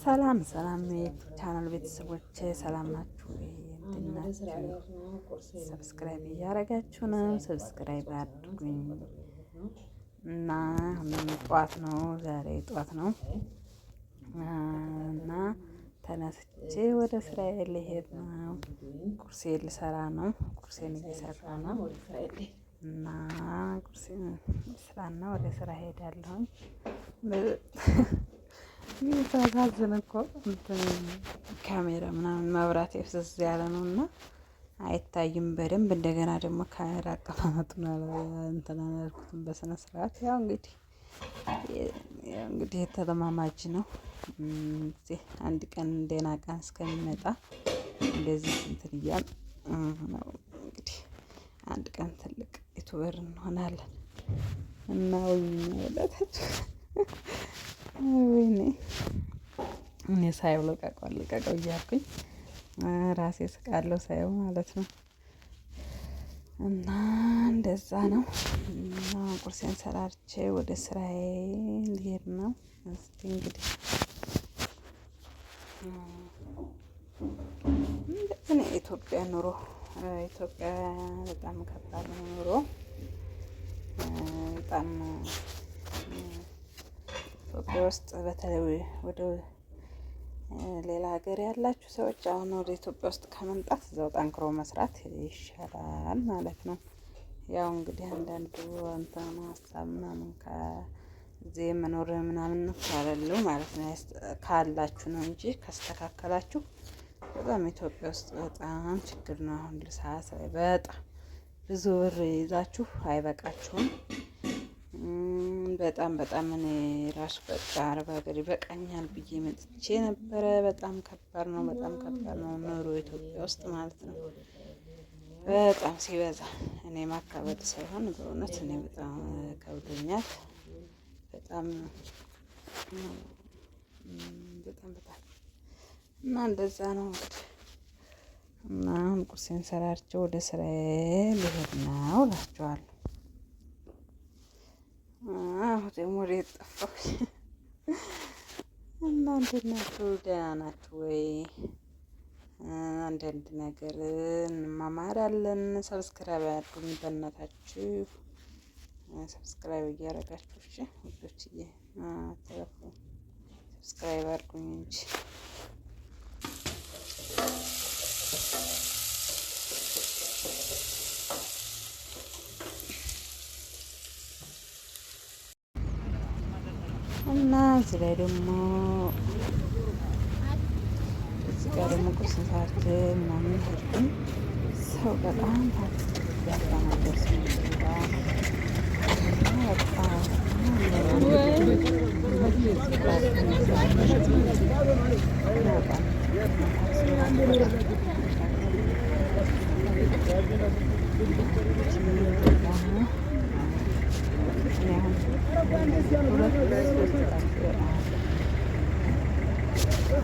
ሰላም ሰላም የቻናል ቤተሰቦች ሰላም ናችሁ? እንዴት ናችሁ? Subscribe እያደረጋችሁ ነው። Subscribe አድርጉኝ እና ጠዋት ነው ዛሬ ጠዋት ነው እና ተነስቼ ወደ ስራዬ ልሄድ ነው። ቁርሴን ልሰራ ነው። ቁርሴን እየሰራ ነው እና ቁርሴን ስራና ወደ ስራ ሄዳለሁኝ። ሳሳዝን እኮ ካሜራ ምናምን መብራት የፍስስ ያለ ነው እና አይታይም በደንብ። እንደገና ደግሞ ካሜራ አቀማመጡን እንትን አላልኩትም በስነ ስርዓት። ያው እንግዲህ የተለማማጅ ነው። አንድ ቀን ደህና ቀን እስከሚመጣ እንደዚህ እንትን እያል ነው እንግዲህ አንድ ቀን ትልቅ YouTuber እንሆናለን እና ወይ ወይኔ እኔ ሳየው ልቀቀው ልቀቀው እያልኩኝ ራሴ ስቃለሁ ሳየው ማለት ነው። እና እንደዛ ነው። እና ቁርሴን ሰራርቼ ወደ ስራዬ ልሄድ ነው። እስቲ እንግዲህ እኔ ኢትዮጵያ ኑሮ ኢትዮጵያ በጣም ከባድ ነው ኑሮ በጣም ኢትዮጵያ ውስጥ በተለይ ወደ ሌላ ሀገር ያላችሁ ሰዎች አሁን ወደ ኢትዮጵያ ውስጥ ከመምጣት እዛው ጠንክሮ መስራት ይሻላል ማለት ነው። ያው እንግዲህ አንዳንዱ እንትን ሀሳብ ምናምን ከዚህ መኖር ምናምን ካለለው ማለት ነው ካላችሁ ነው እንጂ ካስተካከላችሁ በጣም ኢትዮጵያ ውስጥ በጣም ችግር ነው። አሁን ሰዓት ላይ በጣም ብዙ ብር ይዛችሁ አይበቃችሁም። በጣም በጣም እኔ ራሱ በቃ አረብ ሀገር ይበቃኛል ብዬ መጥቼ ነበረ። በጣም ከባድ ነው፣ በጣም ከባድ ነው ኑሮ ኢትዮጵያ ውስጥ ማለት ነው። በጣም ሲበዛ እኔ ማካበድ ሳይሆን በእውነት እኔ በጣም ከብዶኛል። በጣም በጣም በጣም እና እንደዛ ነው እንግዲህ እና አሁን ቁርሴን ሰራርቼ ወደ ስራዬ ልሄድ ነው እላችኋለሁ። አሁን ደግሞ ወዴት ጠፋሁ? እና እንዴት ናችሁ? ደህና ናችሁ ወይ? አንዳንድ ነገር እንማማራለን። Subscribe አድርጉኝ በእናታችሁ subscribe እያደረጋችሁ እሺ ውዶችዬ፣ አትለፉ። Subscribe አድርጉኝ እንጂ። እና እዚህ ላይ ደግሞ እዚህ ጋር ደግሞ ቁርስ ሰዓት ምናምን ሄድኩኝ። ሰው በጣም ታክሲ ያጣ ነበር ሲመጣ በጣም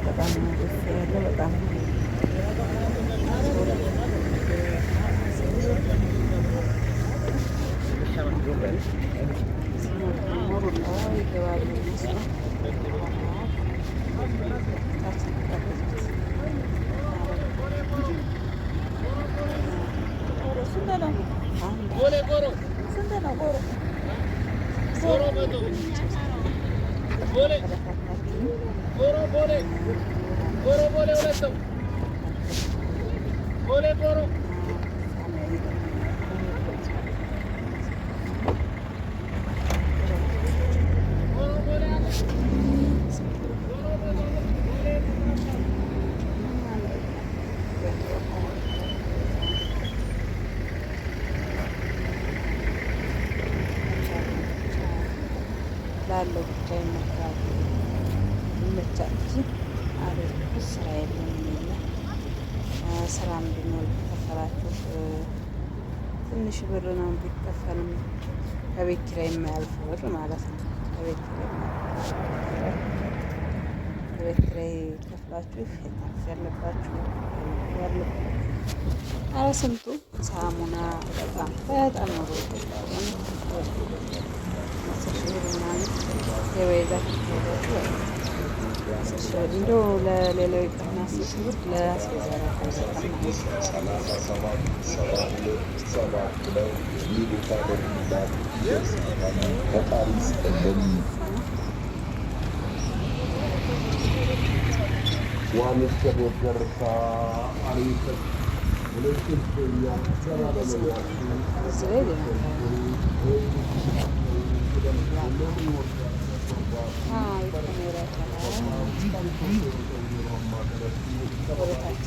በጣም ነው ደስ ያለው። በጣም ይገባሉ እነሱ ላለው ብቻ ይመቻል ይመቻል እንጂ አገር ስራ የለም። የለ ስራም ቢኖር ተከፈላችሁ ትንሽ ብር ነው ቢከፈልም ከቤት ኪራይ የማያልፍ ብር ማለት ነው። ከቤት ኪራይ ከቤት ኪራይ ከፍላችሁ የታክሲ ያለባችሁ ያለባችሁ፣ ኧረ ስንቱ ሳሙና በጣም በጣም ኑሮ 10,000 ብር ምናምን ገበያ ይዛችሁ ከሄዳችሁ 10,000 ብር እንደው ለሌላው ይቅርና 10,000 ብር ለአስቤዛ እራሱ አይበቃም ማለት ነው። እዚህ ላይ ወደታች